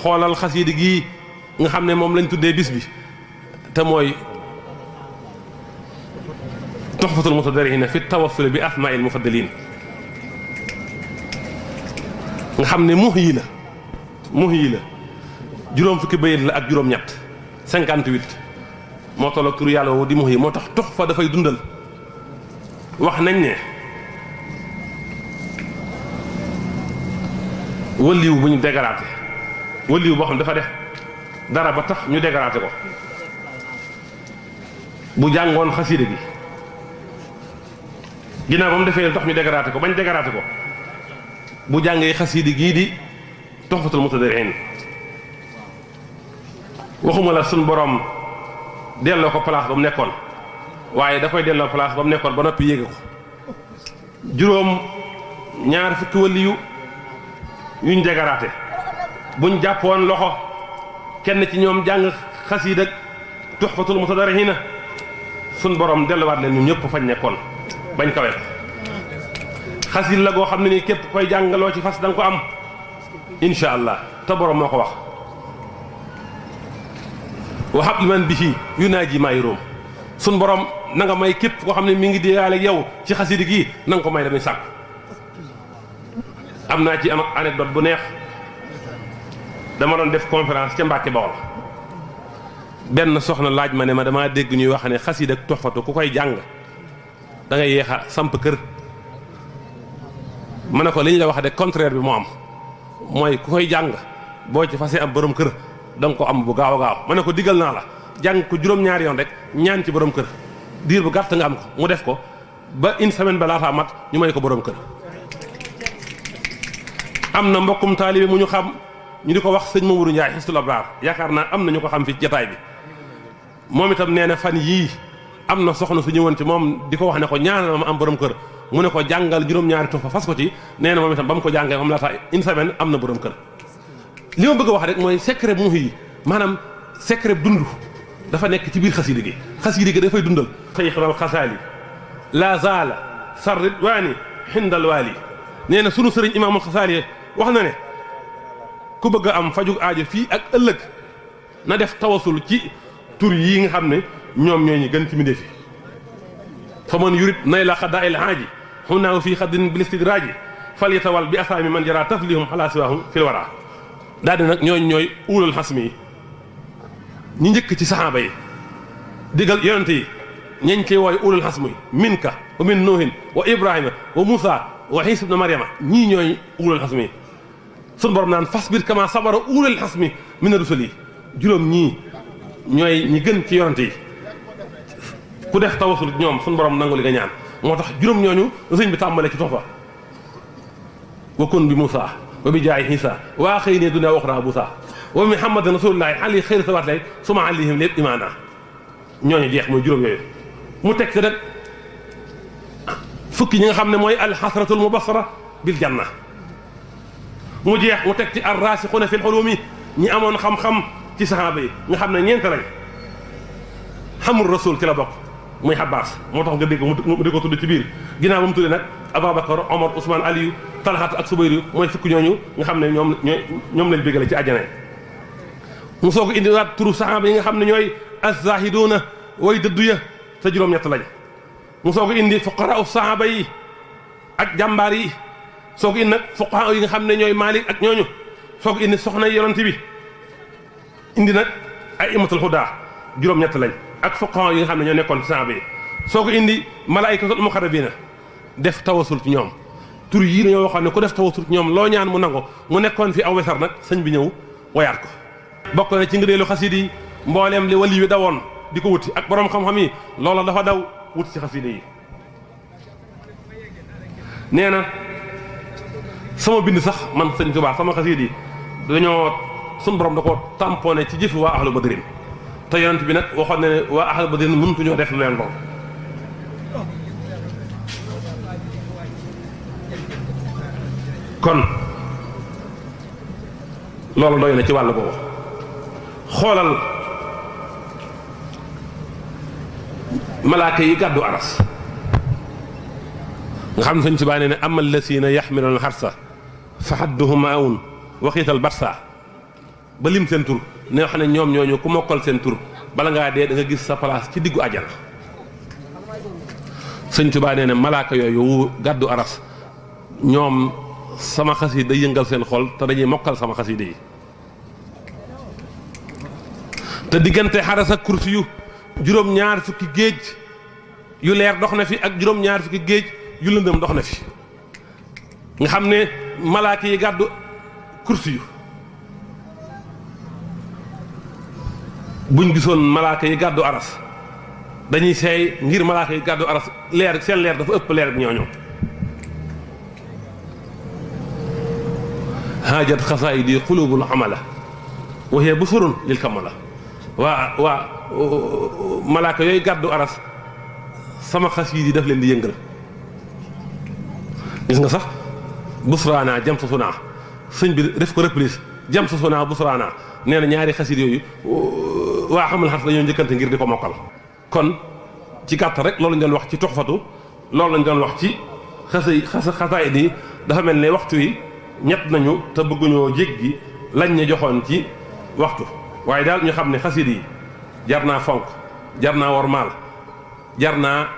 xoolal xasiida gii nga xam ne moom lañ tuddee bis bi te mooy tuhfatul mutadarrihin fi tawassul bi asmaa'il mufaddalin nga xam ne muhyi la juróom fukki bayit la ak juróom ñett 58 moo tolloog turu yàlla woo di muhyi moo tax tuhfa dafay dundal wax nañ ne wëliw bu ñu dégaraate wëliw boo xam dafa def dara ba tax ñu dégaraate ko bu jàngoon xasiida gi ginnaaw ba mu defee tax ñu dégaraate ko bañ dégaraate ko bu jàngee xasiida gii di tuhfatul mutadarrihin waxuma la suñ borom delloo ko place ba mu nekkoon waaye da koy delloo place ba mu nekkoon ba noppi yéege ko juróom ñaar fukki waliyu yuñ dégaraate buñ jàppoon loxo kenn ci ñoom jàng xasiida tuhfatul mutadarrihin suñ borom delluwaat leen ñun ñëpp fañ nekkoon bañ kawe ko xasiida la goo xam ne nii képp koy jàngaloo ci fas da nga ko am insha allah te borom moo ko wax wa hab liman bihi yunaaji maa yuróom suñ borom na nga may képp koo xam ne mi ngi déyaale yow ci xasiida gi na nga ko may dañuy sàkk am naa ci anecdote bu neex dama doon def conférence ca Mbàkke Bawol benn soxna laaj ma ne ma damaa dégg ñuy wax ne xasiida ak tuhfatu ku koy jàng da ngay yéex a samp kër ma ne ko li ñu la wax de contraire bi moo am mooy ku koy jàng boo ci fasee am borom kër da nga ko am bu gaaw a gaaw ma ne ko digal naa la jàng ko juróom-ñaari yoon rek ñaan ci borom kër diir bu gàtt nga am ko mu def ko ba une semaine ba laataa mat ñu may ko borom kër. am na mbokkum taalibe mu ñu xam ñu di ko wax sëñ Mamadou Ndiaye Hisnul Abraar yaakaar naa am na ñu ko xam fi jataay bi moom itam nee na fan yii am na soxna su ñëwoon ci moom di ko wax ne ko ñaanal ma am borom kër mu ne ko jàngal juróom-ñaari tuhfa fas ko ci nee na moom itam ba mu ko jàngee moom laata une semaine am na borom kër. li ma bëgg a wax rek mooy secret muhyi maanaam secret dund dafa nekk ci biir xasiida gi dafay dundal. Sayxul Xasaali la zaala sarridwaani xindal waali nee na sunu sëriñ imaamul Xasaali wax na ne ku bëgg a am fajug aajo fii ak ëllëg na def tawasul ci tur yii nga xam ne ñoom ñooy ñi gën ci mbindéef yi fa man yurid nayla xadaa il haaji xunaahu fii xaddin bil istidraaji fal yatawal bi asaami man jara taslihum xalaa siwaahum fil wara daal di nag ñooy ulul xasmi yi ñi njëkk ci saxaaba yi digal yonente yi ñeñ ci wooy ulul xasmi minka wa min nuuhin wa ibrahima wa muusa wa iisa ibna maryama ñii ñooy ulul xasmi yi sun borom naan fasbir kama sabara ulul xasmi mina rusuli juróom ñii ñooy ñi gën ci yonente yi ku def tawasul ñoom sun borom nangu li nga ñaan moo tax juróom ñooñu sëñ bi tàmbale ci tuhfa wa kun bi muusa wa bi jaay Iisa waa xëy ne duna waxraa buusa wa muhammadin rasulullahi ali xëyri sawaat lay suma alihim lépp imaana ñooñu jeex mooy juróom yooyu mu teg ci rek fukki ñi nga xam ne mooy alxasratul mubassara bil janna mu jeex mu teg ci arraasixuuna fil xulumi ñi amoon xam-xam ci saxaaba yi nga xam ne ñeent lañ xamul rasul ci la bokk muy Abbas moo tax nga dégg mu di ko tudd ci biir ginnaaw ba mu tuddee nag Ababakar Omar Ousmane Aliyu Talhat ak Subayru mooy fukki ñooñu nga xam ne ñoom lañ bégale ci àjjana mu soog a indiwaat turu saxaaba yi nga xam ne ñooy az-zaahiduuna way dëddu ya te juróom-ñett lañ mu soog a indi fuqaraa saxaaba yi ak jàmbaar yi soog a indi nag fuqahaa yi nga xam ne ñooy Maalik ak ñooñu soog a indi soxna yonent bi indi nag ay imatul hudaa juróom-ñett lañ ak fuqahaa yi nga xam ne ñoo nekkoon ci saxaaba yi soog a indi malaa'ikatul muqarrabiina def tawasul ci ñoom tur yii dañoo waxoon ne ku def tawasul ci ñoom loo ñaan mu nango mu nekkoon fi aw wesar nag sëñ bi ñëw woyaat ko bokk na ci ngëneelu xasida yi mbooleem li wali wi dawoon di ko wuti ak borom xam-xam yi loola dafa daw wut ci xasida yi nee na sama bind sax man sëñ Tuubaa sama xasida yi dañoo sun borom da ko tamponné ci jëfi waa ahlu badrin te yonent bi nag waxoon ne waa ahlu badrin mënutuñoo def lu leen lool kon loolu doy na ci wàll boobu xoolal malaaka yi gàddu aras nga xam ne sëñ Tuubaa nee ne amal lasina yaxmiluuna xarsa fa xadduhu maawun waxiital barsa ba lim seen tur ne wax ne ñoom ñooñu ku mokkal seen tur bala ngaa dee da nga gis sa place ci diggu àjjana. sëñ Tuubaa nee na malaaka yooyu gàddu aras ñoom sama xasida day yëngal seen xol te dañuy mokkal sama xasida yi. te diggante xaras ak kursi yu juróom-ñaar fukki géej yu leer dox na fi ak juróom-ñaar fukki géej yu lëndëm dox na fi nga xam ne malaaka yi gàddu kursi yu buñ gisoon malaaka yi gàddu aras dañuy seey ngir malaaka yi gàddu aras leer seen leer dafa ëpp leer bi ñooñu. haajat xasaayidi xulubul amala wa hiya busurun lil kamala waa malaaka yooyu gàddu aras sama xasiid yi daf leen di yëngal. gis nga sax busraana jam sa sunaa sëñ bi def ko reprise jam sa sunaa busraana nee na ñaari xasiid yooyu waa xamul xas dañoo njëkkante ngir di ko mokkal. kon ci gàttal rek loolu lañ doon wax ci tuxfatu loolu lañ doon wax ci xasaayid yi dafa mel ne waxtu yi ñett nañu te bëgguñoo jéggi lañ ñu joxoon ci waxtu waaye daal ñu xam ne xasiid yi jar naa fonk jar naa wormaal jar naa